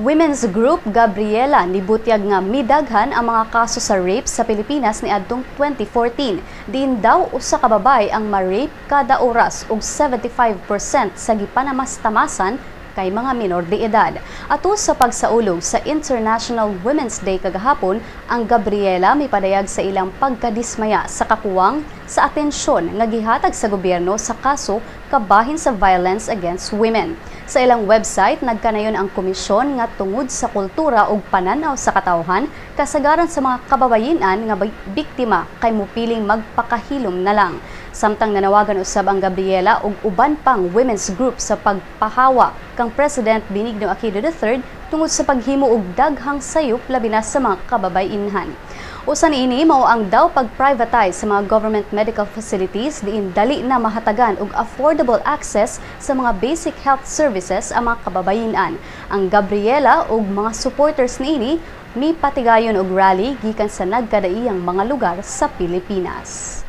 Women's Group Gabriela nibutyag nga midaghan ang mga kaso sa rape sa Pilipinas niadtong 2014. Diin daw usa ka babae ang ma-rape kada oras ug 75% sa gipanamastamasan kay mga minor de edad. Ato sa pagsaulog sa International Women's Day kagahapon, ang Gabriela mipadayag sa ilang pagkadismaya sa kakuwang sa atensyon nga gihatag sa gobyerno sa kaso kabahin sa violence against women. Sa ilang website, nagkanayon ang komisyon nga tungod sa kultura ug pananaw sa katawhan, kasagaran sa mga kababayenan nga biktima kay mupiling magpakahilom na lang. Samtang nanawagan usab ang Gabriela ug uban pang women's group sa pagpahawa kang President Benigno Aquino III tungod sa paghimo og daghang sayop labi na sa mga kababayenhan. Usa niini mao ang daw pag-privatize sa mga government medical facilities diin dali na mahatagan og affordable access sa mga basic health services ang mga kababayenan. Ang Gabriela ug mga supporters niini mipatigayon og rally gikan sa nagkadaiyang mga lugar sa Pilipinas.